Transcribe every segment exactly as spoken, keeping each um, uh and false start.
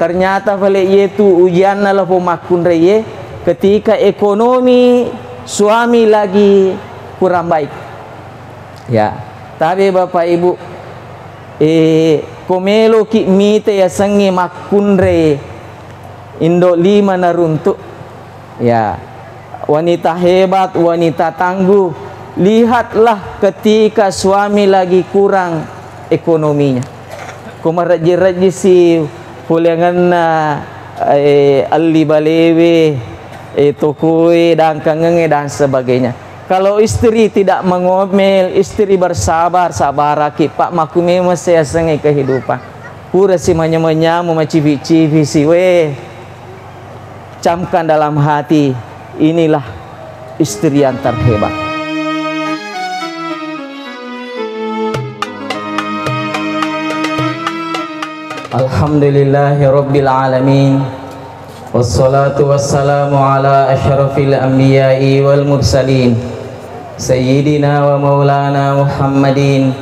Ternyata pale iyetu ujianna lao makkunraie, ketika ekonomi suami lagi kurang baik. Ya, tabe Bapak Ibu, eh, ko meloki mita yasengnge makkunrai indo lima naruntuk. Ya, wanita hebat, wanita tangguh. Lihatlah ketika suami lagi kurang ekonominya. Ko marejji-rejji si polengenna, eh, alli balewe, eh, tokoe, dangkangengnge, dan sebagainya. Kalau istri tidak mengomel, istri bersabar, sabaraki, Pak, makku memang seasengnge kehidupan. Pura si manyameng-nyameng, macifi-cifi si, weh. Camkan dalam hati, inilah istri yang terhebat. Alhamdulillahirabbil alamin. Wassalatu wassalamu ala asyrafil anbiya'i wal mursalin. Sayyidina wa maulana Muhammadin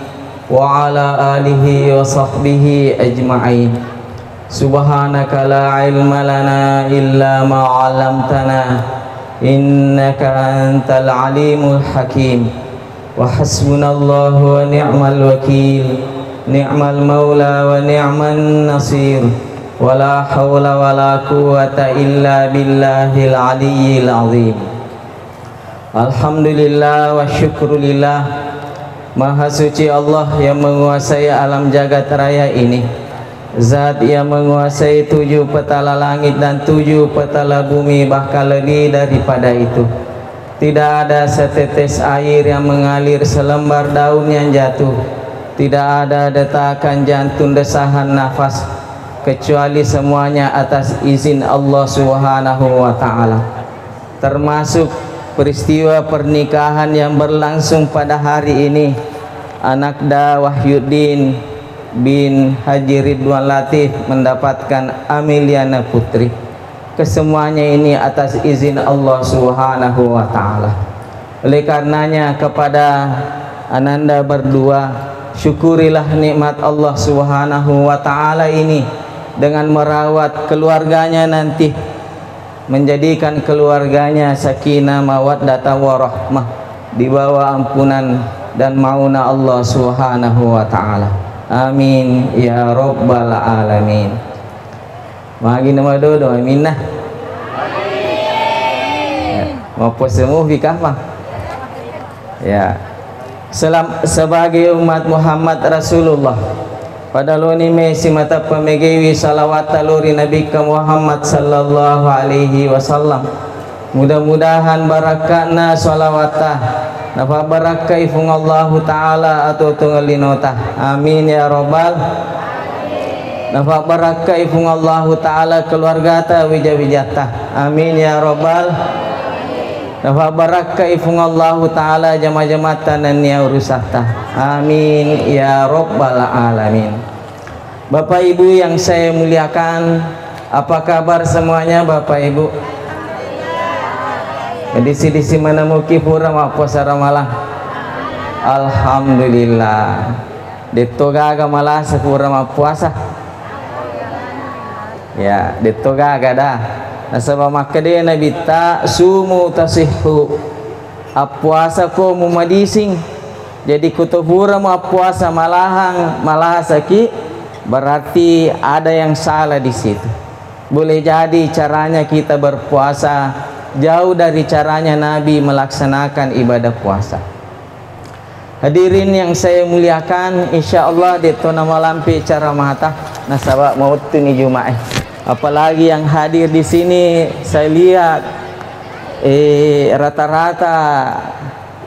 wa ala alihi wa sahbihi ajma'in. Subhanaka la ilma lana illa ma 'allamtana, innaka antal alimul hakim. Wa hasbunallahu wa ni'mal wakil, ni'mal maula wa ni'man nasir, wa la haula wa la quwwata illa billahil aliyyil azim. Alhamdulillah wa syukrulillah. Maha suci Allah yang menguasai alam jagat raya ini. Zat yang menguasai tujuh petala langit dan tujuh petala bumi, bahkan lebih daripada itu. Tidak ada setetes air yang mengalir, selembar daun yang jatuh. Tidak ada detakan jantung, desahan nafas, kecuali semuanya atas izin Allah Subhanahu wa Ta'ala. Termasuk peristiwa pernikahan yang berlangsung pada hari ini, Anakda Wahyuddin bin Haji Ridwan Latif mendapatkan Ameliana Putri. Kesemuanya ini atas izin Allah Subhanahu wa Ta'ala. Oleh karenanya, kepada Ananda berdua, syukurilah nikmat Allah Subhanahu wa Ta'ala ini dengan merawat keluarganya nanti, menjadikan keluarganya sakinah, mawaddah, warahmah, di bawah ampunan dan mauna Allah Subhanahu wa Ta'ala. Amin ya rabbal alamin. Magi na madodo, aminna. Ya, mapposemufi kapang. Ya. Selam-, sebagai umat Muhammad Rasulullah, pada loni me simata pemegaiwi salawatta lori Nabikka Muhammad sallallahu alaihi wasallam. Mudah-mudahan barakka'na salawatta nafabbarakkai Fuang Allahu Ta'ala atuo-tuongeng linota. Amin ya rabbal. Nafabbarakkai Fuang Allahu Ta'ala keluargata, wija-wijatta. Amin ya rabbal. Nafabbarakkai Fuang Allahu Ta'ala jama-jamatta nennia urusatta. Amin ya rabbal alamin. Bapak Ibu yang saya muliakan, apa kabar semuanya Bapak Ibu? Disi-disi manamuki pura mappuasa ramalang? Alhamdulillah. Detto gaga malasa pura mappuasa. Ya, detto gaga dah. Nasaba makkeda Nabitta, "Sumu tasihhu." Appuasa ko mumadising. Jadi, kuto pura mu appuasa malahang, malasaki, berarti ada yang salah di situ. Boleh jadi caranya kita berpuasa jauh dari caranya Nabi melaksanakan ibadah puasa. Hadirin yang saya muliakan, insya Allah detto namalampe cara mata, nasaba mawettu ni Jumae. Apalagi yang hadir di sini, saya lihat, eh, rata-rata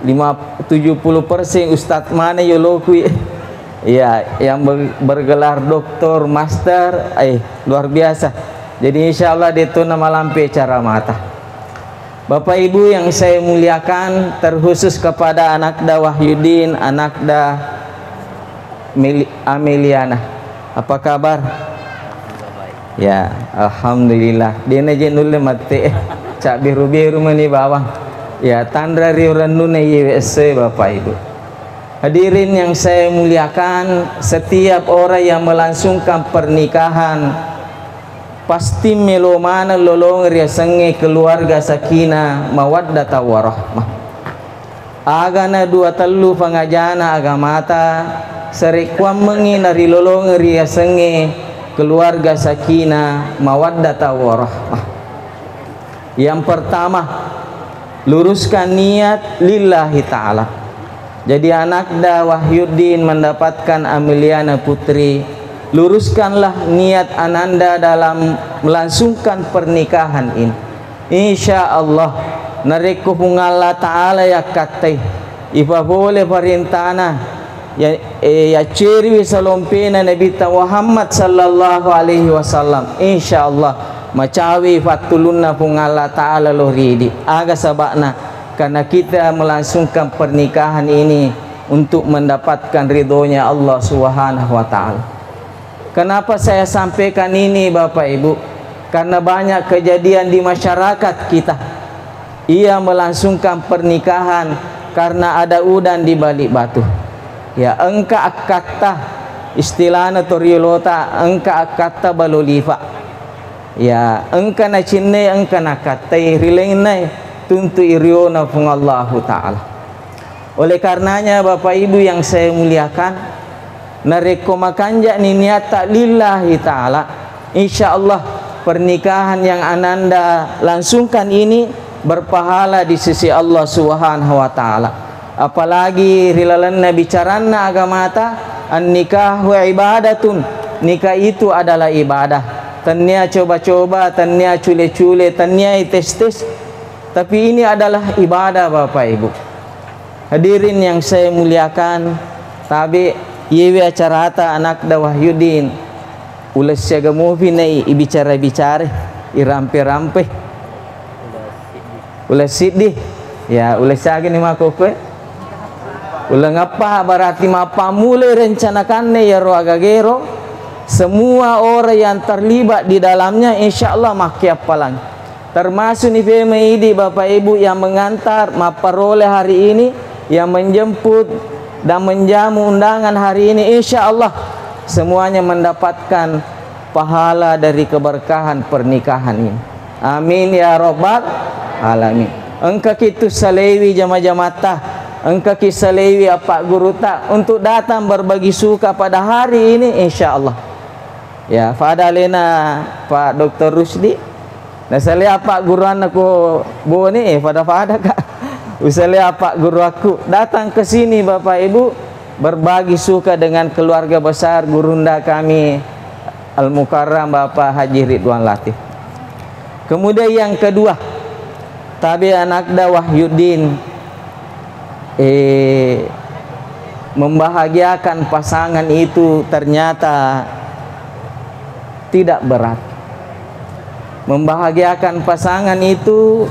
lima, tujuh puluh persen ustadz mana yolokui. Iya, yang ber-, bergelar doktor, master, eh, luar biasa. Jadi, insya Allah detto namalampe cara mata. Bapak Ibu yang saya muliakan, terkhusus kepada Anakda Wahyuddin, Anakda Meli-, Ameliana. Apa kabar? Ya, alhamdulillah. Dena je nulle mate. Cak biru-biru mani bawang. Ya, tanra riurennuna iye wesse, Bapak Ibu. Hadirin yang saya muliakan, setiap orang yang melangsungkan pernikahan, Pasti melo maneng lolongeng riasengnge keluarga sakinah mawaddata warahmah. Agana dua tellu pangajana agamata sarekkuammengngi narilolongeng riasengnge keluarga sakinah mawaddata warahmah. Yang pertama, luruskan niat lillahi ta'ala. Jadi anakda Wahyuddin mendapatkan Ameliana Putri, luruskanlah niat ananda dalam melangsungkan pernikahan ini. Insya Allah, narekko Puang Allah Ta'ala yakkattai, ipapole parentana, ya, eh, yacceriwi salompena Nabitta Muhammad sallallahu alaihi wasallam, insya Allah macawi pattulunna Puang Allah Ta'ala lo ridi. Aga saba'na? Karena kita melangsungkan pernikahan ini untuk mendapatkan ridhonya Allah Subhanahu wa Ta'ala. Kenapa saya sampaikan ini, Bapak Ibu? Karena banyak kejadian di masyarakat kita. Ia melangsungkan pernikahan karena ada udang di balik batu. Ya, engka akkatta, istilahna toriolota, engka akkatta balo lipa. Ya, engka nacinnai, engka nakattai, rilainna tuntu iriona Puang Allahu Ta'ala. Oleh karenanya, Bapak Ibu yang saya muliakan, narekko makanja'ni niatta lillahi ta'ala, insya Allah pernikahan yang ananda langsungkan ini berpahala di sisi Allah Subhanahu wa Ta'ala. Apalagi ri lalenna bicaranna agamata, "An-nikahu ibadatun," nikah itu adalah ibadah. Tennia coba-coba, tennia cule-cule, tennia tes-tes, tapi ini adalah ibadah, Bapak Ibu. Hadirin yang saya muliakan, tabe, iyewe acarata anakda Wahyuddin. Ulessiaga mupi nai ibicara-bicara, irampe-rampe. Ulessiddi. Ya, ulessiagani makkokkoe. Ulengeppa berarti mappammulai rencanakanne iyaro agagero. Semua orang yang terlibat di dalamnya, insya Allah makkeappalang. Termasuk ni pemeng idi, Bapak Ibu, yang mengantar, mapparole hari ini, yang menjemput dan menjamu undangan hari ini, insya Allah semuanya mendapatkan pahala dari keberkahan pernikahan ini. Amin ya rabbal alamin. Engkaki tu salewi jama-jamatta, engkaki salewi appaggurutta untuk datang berbagi suka pada hari ini, insya Allah. Ya, pada alena Pak Doktor Rusdi. Nasalai appagguruanna ko Bone, eh, pada-pada, Kak. Usalai appagguruakku. Datang ke sini, Bapak Ibu, berbagi suka dengan keluarga besar gurunda kami, Al-Mukarram Bapak Haji Ridwan Latif. Kemudian yang kedua, tabe anakda Wahyuddin, eh, membahagiakan pasangan itu ternyata tidak berat. Membahagiakan pasangan itu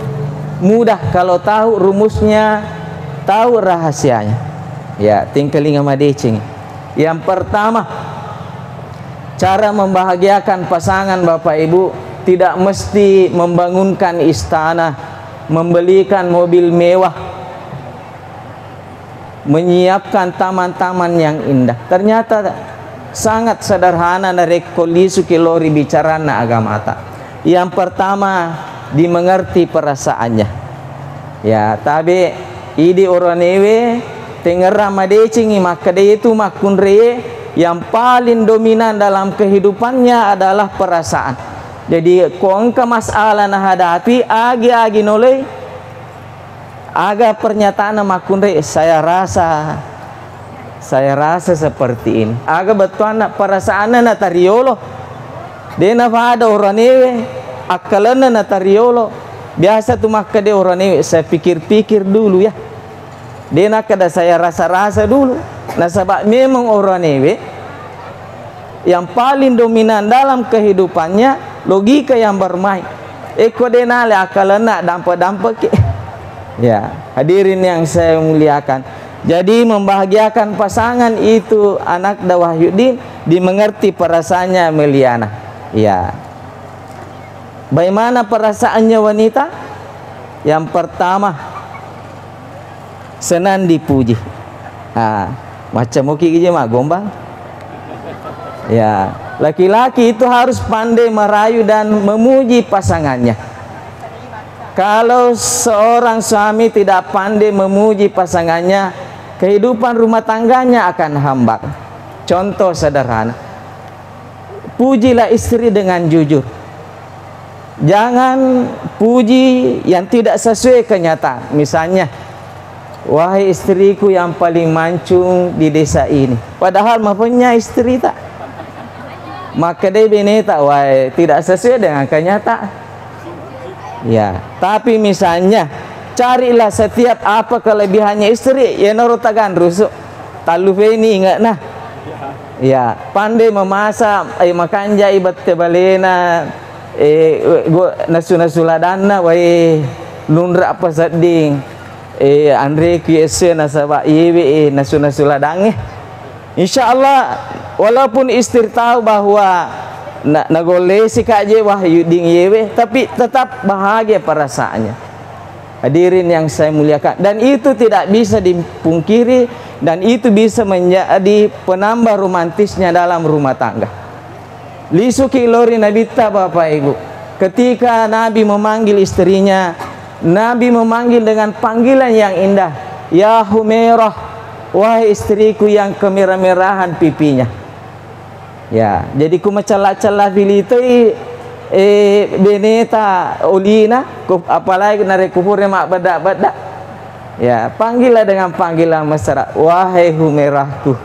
mudah kalau tahu rumusnya, tahu rahasianya. Ya, tingkalinga madeceng. Yang pertama, cara membahagiakan pasangan, Bapak Ibu, tidak mesti membangunkan istana, membelikan mobil mewah, menyiapkan taman-taman yang indah. Ternyata sangat sederhana narekko lisuki lao ri bicaranna agamata. Yang pertama, dimengerti perasaannya. Ya, tabe, idi oranewe tengngerang madecengi makkeda itu makkunraie yang paling dominan dalam kehidupannya adalah perasaan. Jadi, ko engka masalah nahadapi, agi-agi nolai, aga pernyataan makkunrai, "Saya rasa, saya rasa seperti ini." Aga bettuanna, perasaanna natariolo. De napada oranewe, akkalenna natariolo. Biasa tu makkeda oranewe, "Saya pikir-pikir dulu ya." De nakkeda, "Saya rasa-rasa dulu." Nasaba memang oranewe yang paling dominan dalam kehidupannya, logika yang bermain. Eko de nale akkalenna, dampe-dampeki. Ya, hadirin yang saya muliakan. Jadi, membahagiakan pasangan itu, anakda Wahyuddin, dimengerti perasaannya Meliana. Ya. Bagaimana perasaannya wanita? Yang pertama, senang dipuji. Ah, macam oki gije magombang. Ya, Laki-laki itu harus pandai merayu dan memuji pasangannya. Kalau seorang suami tidak pandai memuji pasangannya, kehidupan rumah tangganya akan hambar. Contoh sederhana, pujilah istri dengan jujur. Jangan puji yang tidak sesuai kenyataan. Misalnya, "Wahai istriku yang paling mancung di desa ini." Padahal mapenya istri ta. Makkedai beneta, "Wahai, tidak sesuai dengan kenyataan." Ya, tapi misalnya, carilah setiap apa kelebihannya istri, yenaro taganrusu. Tallu feni inge'na. Ya, pandai memasak, eh, makanjai bette balena, eh, go-, nasu-nasu ladanna, wae, nunra apa sedding, eh, anreku esse nasaba iyewe, eh, nasu-nasu ladangnge. Insya Allah, walaupun istri tahu bahwa na-, nagollesi ka je Wahyudin yewe, tapi tetap bahagia perasaannya. Hadirin yang saya muliakan, dan itu tidak bisa dipungkiri, dan itu bisa menjadi penambah romantisnya dalam rumah tangga. Lisuki lori Nabitta, Bapak Ibu. Ketika Nabi memanggil istrinya, Nabi memanggil dengan panggilan yang indah, "Ya Humairah, wahai istriku yang kemerah-merahan pipinya." Ya, jadi ku macella-cella filitoi, eh, beneta olina, ku-, apalagi narekko pura mabbeda-beda. Ya, panggillah dengan panggilan mesra, "Wahai Humairahku."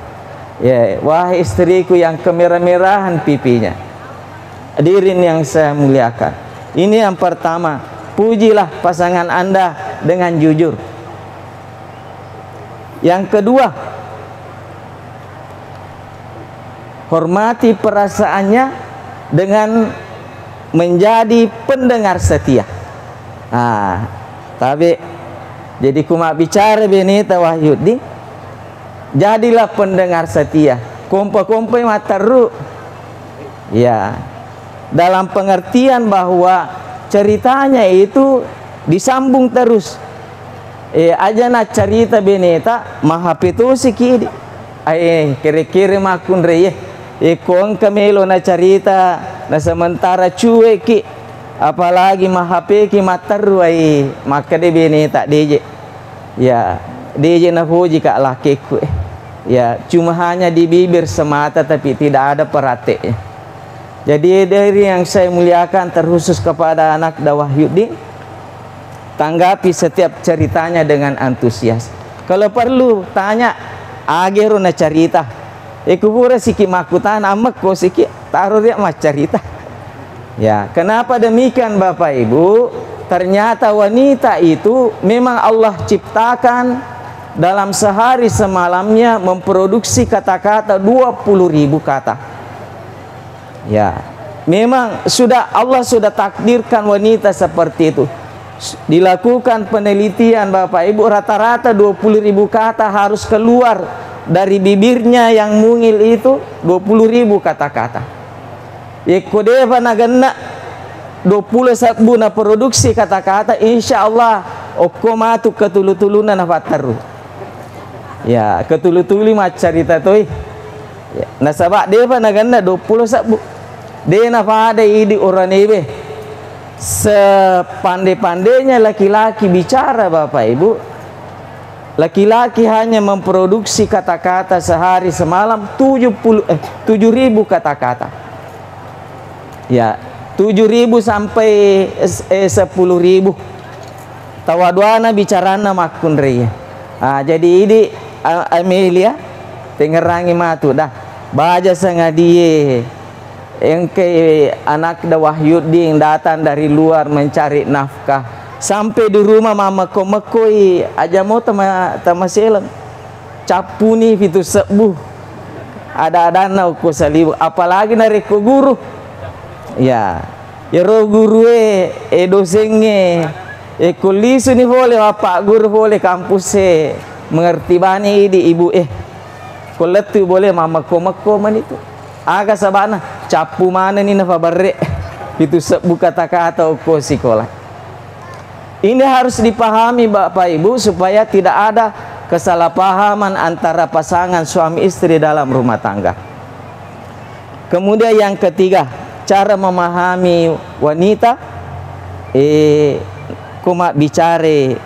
Ya, "Wahai istriku yang kemerah-merahan pipinya." Hadirin yang saya muliakan, ini yang pertama, pujilah pasangan Anda dengan jujur. Yang kedua, hormati perasaannya dengan menjadi pendengar setia. Ah, tabe. Jadi ku mabbicara beneta Wahyudin, jadilah pendengar setia. Kompa-kompai matteru. Ya. Dalam pengertian bahwa ceritanya itu disambung terus. Eh, aja naccarita beneta, mahape tosiki di. Ae, kere-kere makkunrai, eh. Eh, ko engka melo nacarita, na sementara cueki, apalagi mahapeki matteru, ai, makkeda beneta, "Deje." Ya, deje napoji ka lakekku, eh. Ya, cuma hanya di bibir semata, tapi tidak ada prakteknya. Jadi, dari yang saya muliakan, terkhusus kepada anak dakwah Yudin, tanggapi setiap ceritanya dengan antusias. Kalau perlu, tanya, "Agero nacarita?" Eh, kupura siki makkutana, ammekko siki, taro ria maccarita. Ya, kenapa demikian, Bapak Ibu? Ternyata wanita itu memang Allah ciptakan dalam sehari semalamnya memproduksi kata-kata dua puluh ribu kata. Ya, memang sudah, Allah sudah takdirkan wanita seperti itu. S-, dilakukan penelitian, Bapak Ibu, rata-rata dua puluh ribu kata harus keluar dari bibirnya yang mungil itu, dua puluh ribu kata-kata. Yekko depa nagenna dua puluh sebbu naproduksi kata-kata, insya Allah okko matu ketulu-tuluna napatteru. Ya, ketulu-tuli maccarita toi. Ya, nasaba depa nagenna dua puluh sebbu. De napada idi uranewe. Sepandai-pandainya laki-laki bicara, Bapak Ibu, laki-laki hanya memproduksi kata-kata sehari semalam tujuh puluh, eh, tujuh ribu kata-kata. Ya, tujuh ribu sampai, eh, sepuluh ribu. Tawaduana bicaranna makkunrai. Ah, jadi idi, A-, Amelia, tengngerangi matu dah. Baja sangadie engkai anak da Wahyuddin datang dari luar mencari nafkah. Sampai di rumah mamekko-mekkoi, aja mo tama-, tamaseleng. Cappuni pitu sebbu. Ada-adanna okko saliweng, apalagi narekko guru. Ya, iyaro gurue, e, dosengnge, e, ko lisuni pole mappagguru pole kampus e, mengerti bani idi ibu e. Ko lettu pole mammekko-mekko mani tu. Aga sabana, cappu manenni nafabarre. Pitu sebbu kata-kata okko sikola. Ini harus dipahami, Bapak Ibu, supaya tidak ada kesalahpahaman antara pasangan suami istri dalam rumah tangga. Kemudian yang ketiga, cara memahami wanita, eh, ko mabbicara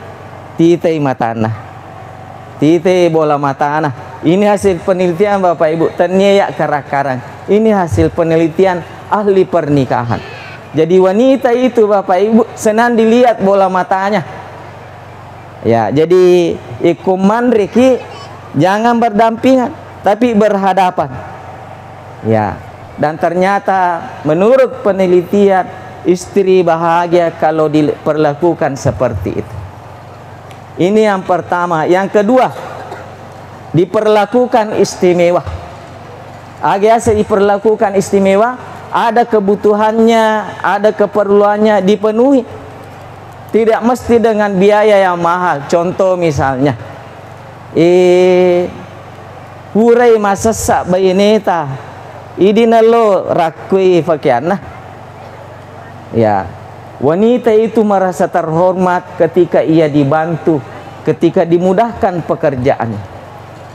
titai matanna. Titai bola matana. Ini hasil penelitian Bapak Ibu, tennia ya karang-karang. Ini hasil penelitian ahli pernikahan. Jadi wanita itu Bapak Ibu senang dilihat bola matanya. Ya, jadi ikko manreki jangan berdampingan, tapi berhadapan. Ya, dan ternyata menurut penelitian, istri bahagia kalau diperlakukan seperti itu. Ini yang pertama. Yang kedua, diperlakukan istimewa. Aga yaseng diperlakukan istimewa, ada kebutuhannya, ada keperluannya dipenuhi. Tidak mesti dengan biaya yang mahal. Contoh misalnya, eh, purai masessa baineta, idi nalo rakkui fakeanna. Ya, wanita itu merasa terhormat ketika ia dibantu, ketika dimudahkan pekerjaan.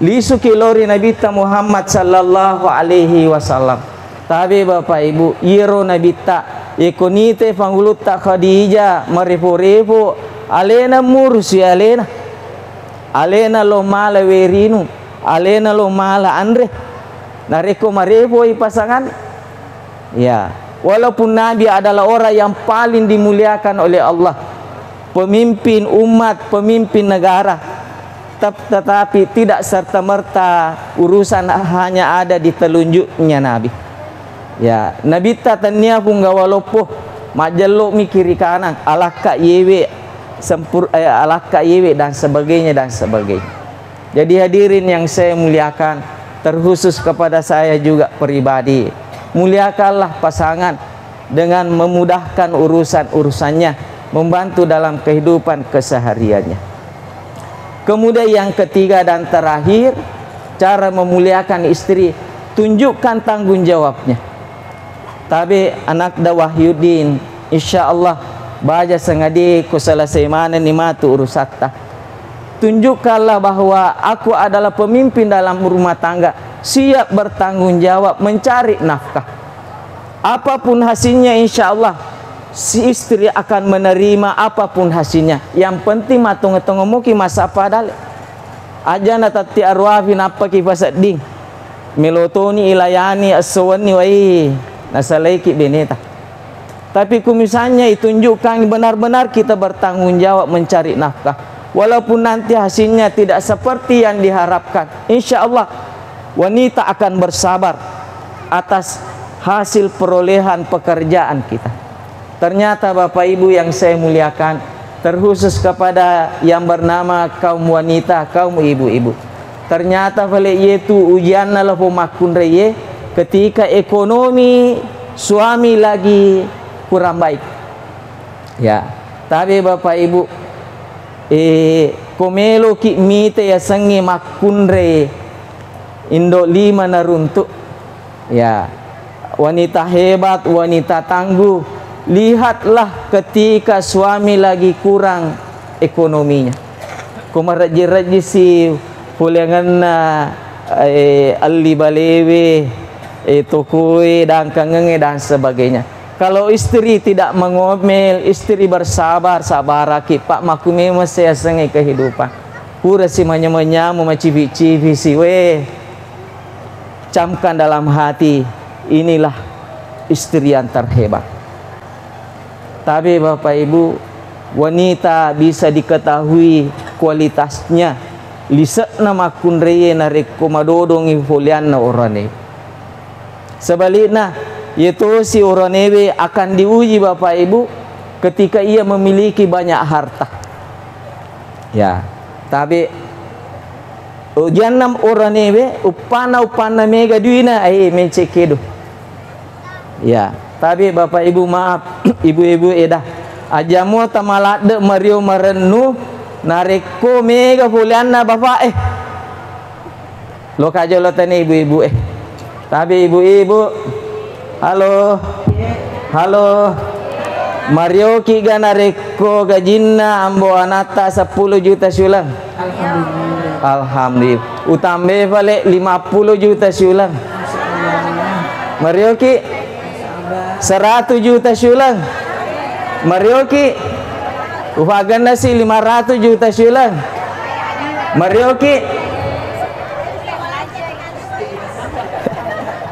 Lisuki lori Nabitta Muhammad sallallahu alaihi wasallam. Tabe Bapak Ibu, iyaro Nabitta, yeko nite fangulutta Khadijah marepo-repo, alena murusi alena. Alena lo mala werinu, alena lo mala anre. Narekko marepoi pasangan, ya, walaupun Nabi adalah orang yang paling dimuliakan oleh Allah, pemimpin umat, pemimpin negara, tep-, tetapi tidak serta-merta urusan hanya ada di telunjuknya Nabi. Ya, Nabitta tennia punggawa loppo, majjello'mi kiri kanan, alakka yewe sempur-, eh, alakka yewe dan sebagainya, dan sebagainya. Jadi hadirin yang saya muliakan, terkhusus kepada saya juga pribadi, muliakanlah pasangan dengan memudahkan urusan-urusannya, membantu dalam kehidupan kesehariannya. Kemudian yang ketiga dan terakhir, cara memuliakan istri, tunjukkan tanggung jawabnya. Tabe anakda Wahyuddin, insya Allah baja sengadi ko selesai manenni matu urusatta. Tunjukkanlah bahwa aku adalah pemimpin dalam rumah tangga, siap bertanggung jawab mencari nafkah. Apapun hasilnya, insya Allah si istri akan menerima apapun hasilnya. Yang penting matongeng-tongeng muki massappa dale. Aja natatti aruafi nappaki pasedding. Melotoni ilayani esso wenni wai nasalaiki beneta. Tapi ku misalnya itunjukkan benar-benar kita bertanggung jawab mencari nafkah, walaupun nanti hasilnya tidak seperti yang diharapkan, insya Allah wanita akan bersabar atas hasil perolehan pekerjaan kita. Ternyata Bapak Ibu yang saya muliakan, terkhusus kepada yang bernama kaum wanita, kaum ibu-ibu. Ternyata fale iyetu ujianna lafo makkunraiye ketika ekonomi suami lagi kurang baik. Ya, tabe Bapak Ibu, eh, ko meloki mite yasengnge makkunrai indo lima naruntuk. Ya, wanita hebat, wanita tangguh. Lihatlah ketika suami lagi kurang ekonominya. Ko marejji-rejjisi poleangenna, eh, alli balewe, eh, tokoe, dangkangengnge, dan sebagainya. Kalau istri tidak mengomel, istri bersabar, sabaraki, Pak, makku memang seasengnge kehidupan. Pura si manya-manyamu, macifi-cifisi, weh. Camkan dalam hati, inilah istri yang terhebat. Tabe Bapak Ibu, wanita bisa diketahui kualitasnya, lise'na makkunraie narekko madodongi folianna orane. Sebalikna, yetosi oranewe akan diuji Bapak Ibu ketika ia memiliki banyak harta. Ya, tabe ujianna oranewe, uppana, uppanna mega duina, eh, meccekedo. Ya, tabe Bapak Ibu, maaf, ibu-ibu eda. Aja mo tamaladde mario marennu narekko mega folianna bapak e. Loka jolo tani ibu-ibu e. Tabe ibu-ibu. Halo. Halo. Marioki ga narekko gajinna ambo anatta seppulo juta siuleng? Alhamdulillah. Alhamdulillah. Utambe fale lima puluh juta siuleng. Marioki. Seratu juta siuleng. Marioki. Ufagenna si lima ratu juta siuleng. Marioki.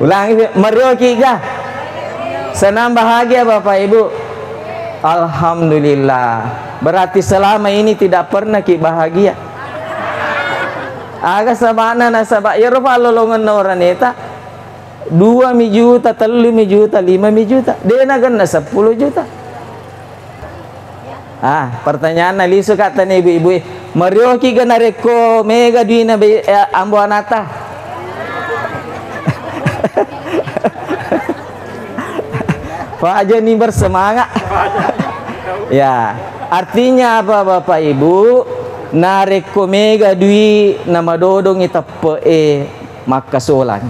Ulangi, marioki ga? Senang bahagia Bapak Ibu? Alhamdulillah. Berarti selama ini tidak pernah ki bahagia. Aga sabana nasaba iyaro pallolongenna oraneta. Dua mi juta, tellu mi juta, lima mi juta. De nagenna seppulo juta. Ah, pertanyaanna lisu ka tania ibu-ibu e. Marioki ga narekko mega duina be-, eh, ambo anata? Fajani bersemangat. Ya, artinya apa Bapak Ibu? Narekko mega dui namadodongi teppe'e makkasolang.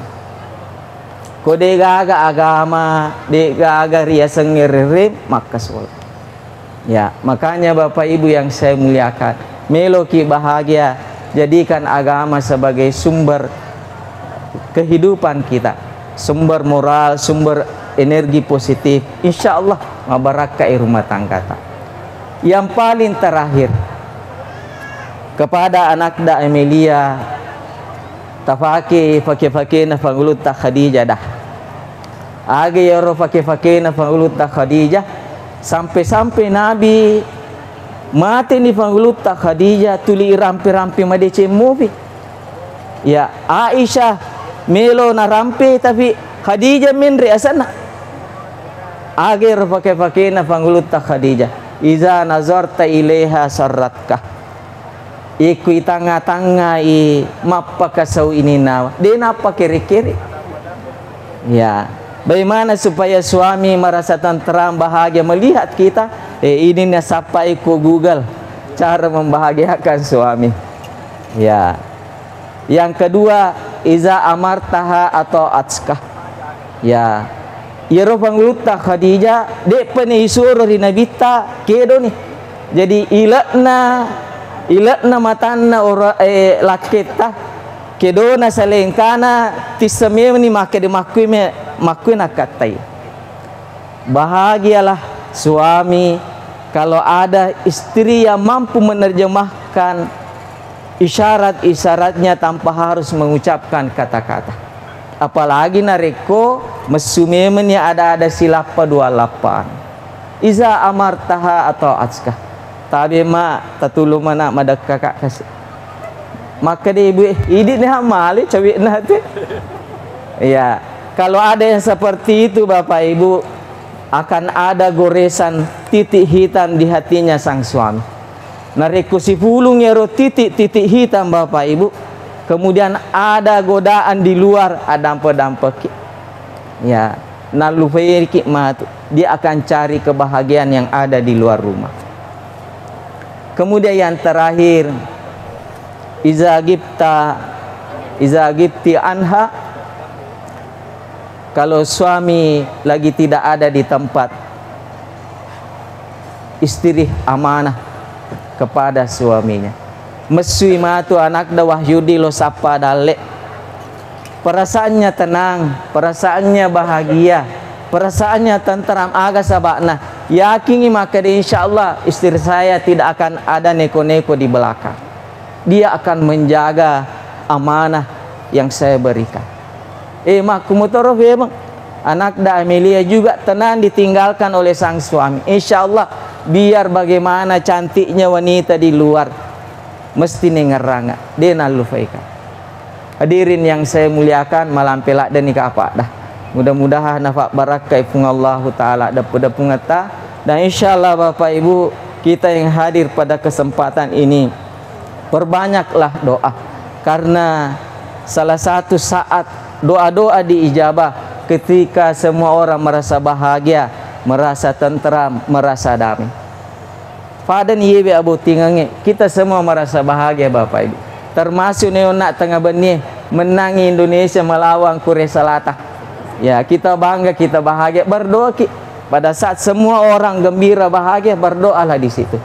Ko degaga agama, degaga riasengnge rere, makkasola. Ya, makanya Bapak Ibu yang saya muliakan, meloki bahagia, jadikan agama sebagai sumber kehidupan kita, sumber moral, sumber energi positif. Insya Allah, mabarakkai rumah tanggata. Yang paling terakhir, kepada anakda Amelia, tafake fake-fakena Pangulutta Khadijah dah. Aga iyaro fake-fakena Pangulutta Khadijah, sampe-sampe Nabi mateni Pangulutta Khadijah tuli irampe-rampe madeceng mopi. Ya, Aisyah melo narampe, tapi Khadijah menre asenna. Aga iyaro fake-fakena Pangulutta Khadijah, "Iza nazarta ilaiha sarratka." Ikku itangnga-tangngai mappakasau ininawa, de nappakere-kere. Ya, bagaimana supaya suami merasa tenteram, bahagia melihat kita? Eh, ini nasappai ko Google, cara membahagiakan suami. Ya. Yang kedua, iza amartaha atau atska. Ya. Iyaro Pangulutta Khadijah, de'pa ni isuro ri Nabitta, kedoni. Jadi, ile'na, ile'na matanna ora-, eh, lakketta, kedona salengkana, tisseng memeni makkeda makkui me-, makkui nakkattai. Bahagialah suami kalau ada istri yang mampu menerjemahkan isyarat-isyaratnya tanpa harus mengucapkan kata-kata. Apalagi narekko messu memeni ada-ada silappa dua lappa. Iza amartaha atau atska. Tabe ma, tatulung mana madekka ka kasi. Makkeda ibu e, "Idi ni ha male cawe'na te." Iya, kalau ada yang seperti itu Bapak Ibu, akan ada goresan titik hitam di hatinya sang suami. Narekko sipulung ero titik-titik hitam Bapak Ibu, kemudian ada godaan di luar, adampe-dampeki. Ya, nallupaiki matu. Dia akan cari kebahagiaan yang ada di luar rumah. Kemudian yang terakhir, iza gibta, iza gibti anha, kalau suami lagi tidak ada di tempat, istri amanah kepada suaminya. Messui matu anakda Wahyudi lo sappa dalle. Perasaannya tenang, perasaannya bahagia, perasaannya tenteram. Aga saba'na? Yakingi makkeda, "Insya Allah istri saya tidak akan ada neko-neko di belakang. Dia akan menjaga amanah yang saya berikan." Eh, makkumutoro memang. Anakda Amelia juga tenang ditinggalkan oleh sang suami. Insya Allah, biar bagaimana cantiknya wanita di luar, mesti nengeranga, de nallupaika. Hadirin yang saya muliakan, malampe ladde ni kapa'da. Mudah-mudahan nafabbarakkai Puang Allahu Ta'ala deppu-deppungetta. Dan insya Allah Bapak Ibu, kita yang hadir pada kesempatan ini, perbanyaklah doa. Karena salah satu saat doa-doa diijabah ketika semua orang merasa bahagia, merasa tenteram, merasa damai. Pada ni yewe abottingangnge, kita semua merasa bahagia Bapak Ibu. Termasuk ni onna tengah benni menangi Indonesia melawan Korea Selatan. Ya, kita bangga, kita bahagia, berdoa ki. Pada saat semua orang gembira, bahagia, berdoalah di situ.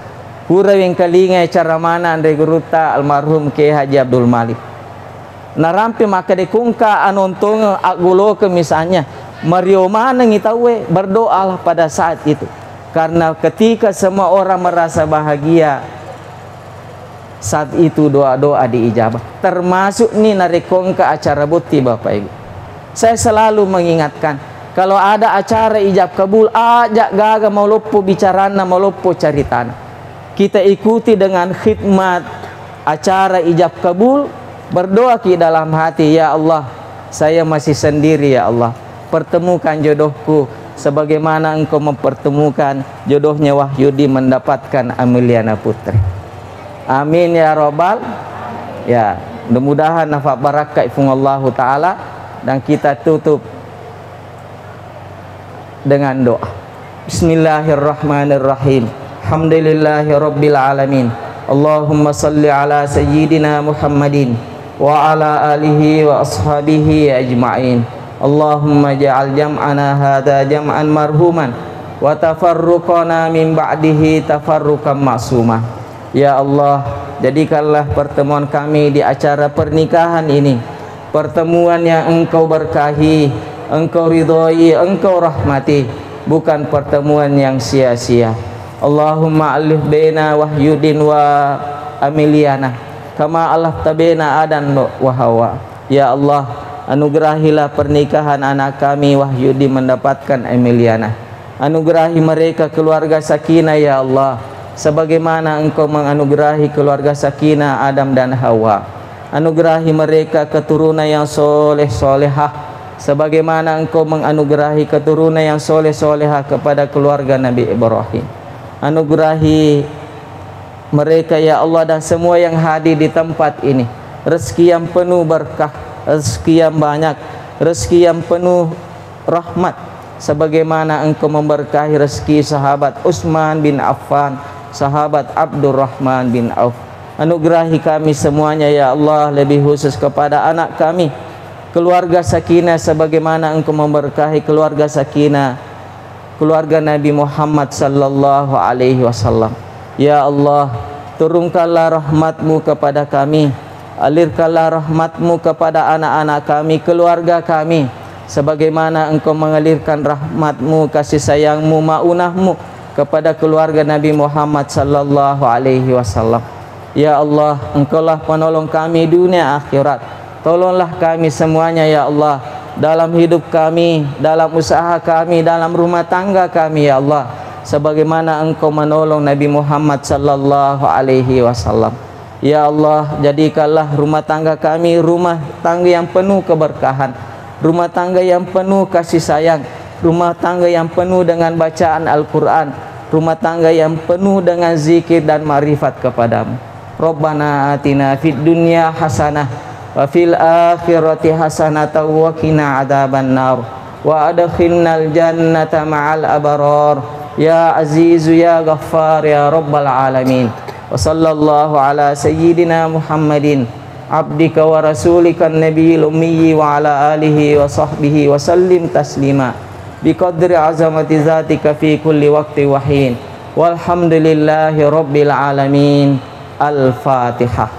Pura wengkalingai ceramana anre gurutta almarhum Kiai Haji Abdul Malik. Narampe makkeda kungka anontongeng aggoloke misalnya. Mario manengngi tauwe, berdoalah pada saat itu. Karena ketika semua orang merasa bahagia, saat itu doa-doa diijabah. Termasuk ni narekko engka acara botti, Bapak Ibu. Saya selalu mengingatkan, kalau ada acara ijab kabul, aja gaga maloppo bicaranna, maloppo caritana. Kita ikuti dengan khidmat acara ijab kabul, berdoa ki dalam hati, "Ya Allah, saya masih sendiri, ya Allah. Pertemukan jodohku sebagaimana Engkau mempertemukan jodohnya Wahyudi mendapatkan Ameliana Putri." Amin ya robbal. Ya, mudah-mudahan nafa barakka Fung Allahu Ta'ala, dan kita tutup dengan doa. Bismillahirrahmanirrahim. Alhamdulillahi rabbil alamin. Allahumma salli ala sayyidina Muhammadin wa ala alihi wa ashabihi ajma'in. Allahumma ja'al jam'ana hadha jam'an marhuman wa tafarruqana min ba'dihi tafarruqan ma'suma. Ya Allah, jadikanlah pertemuan kami di acara pernikahan ini pertemuan yang Engkau berkahi, Engkau ridhoi, Engkau rahmati, bukan pertemuan yang sia-sia. Allahumma allif baina Wahyudin wa Ameliana, kama allafta baina Adam wa Hawa. Ya Allah, anugerahilah pernikahan anak kami Wahyudi mendapatkan Ameliana. Anugerahi mereka keluarga sakinah, ya Allah, sebagaimana Engkau menganugerahi keluarga sakinah Adam dan Hawa. Anugerahi mereka keturunan yang soleh solehah, sebagaimana Engkau menganugerahi keturunan yang soleh solehah kepada keluarga Nabi Ibrahim. Anugerahi mereka, ya Allah, dan semua yang hadir di tempat ini rezeki yang penuh berkah, rezeki yang banyak, rezeki yang penuh rahmat, sebagaimana Engkau memberkahi rezeki sahabat Utsman bin Affan, sahabat Abdurrahman bin Auf. Anugerahi kami semuanya, ya Allah, lebih khusus kepada anak kami, keluarga sakinah, sebagaimana Engkau memberkahi keluarga sakinah, keluarga Nabi Muhammad sallallahu alaihi wasallam. Ya Allah, turunkanlah rahmat-Mu kepada kami, alirkanlah rahmat-Mu kepada anak-anak kami, keluarga kami, sebagaimana Engkau mengalirkan rahmat-Mu, kasih sayang-Mu, maunah-Mu kepada keluarga Nabi Muhammad sallallahu alaihi wasallam. Ya Allah, Engkaulah penolong kami dunia akhirat. Tolonglah kami semuanya, ya Allah, dalam hidup kami, dalam usaha kami, dalam rumah tangga kami, ya Allah, sebagaimana Engkau menolong Nabi Muhammad sallallahu alaihi wasallam. Ya Allah, jadikanlah rumah tangga kami rumah tangga yang penuh keberkahan, rumah tangga yang penuh kasih sayang, rumah tangga yang penuh dengan bacaan Al-Quran, rumah tangga yang penuh dengan zikir dan makrifat kepada-Mu. Rabbana atina fid dunya hasanah wa fil akhirati hasanatan wa qina adzabannar. Wa adkhilnal jannata ma'al abrar. Ya Azizu ya Ghaffar ya Rabbal alamin. Wa sallallahu ala sayyidina Muhammadin abdika wa rasulika nabiyil ummi wa ala alihi wa sahbihi wa sallim taslima. Biqadri azamati zatika fi kulli waqti wa hin. Walhamdulillahi rabbil alamin. Al-Fatihah.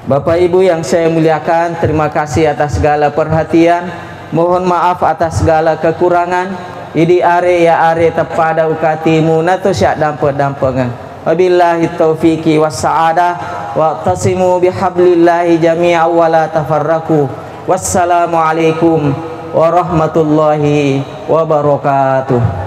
Bapak Ibu yang saya muliakan, terima kasih atas segala perhatian. Mohon maaf atas segala kekurangan. Idi are ya are teppada ukatimu nato syak dampe-dampengeng. Wabillahi taufiqi wassa'adah. Wa'tasimu bihablillahi jami'an wa la tafarraqu. Wassalamualaikum warahmatullahi wabarakatuh.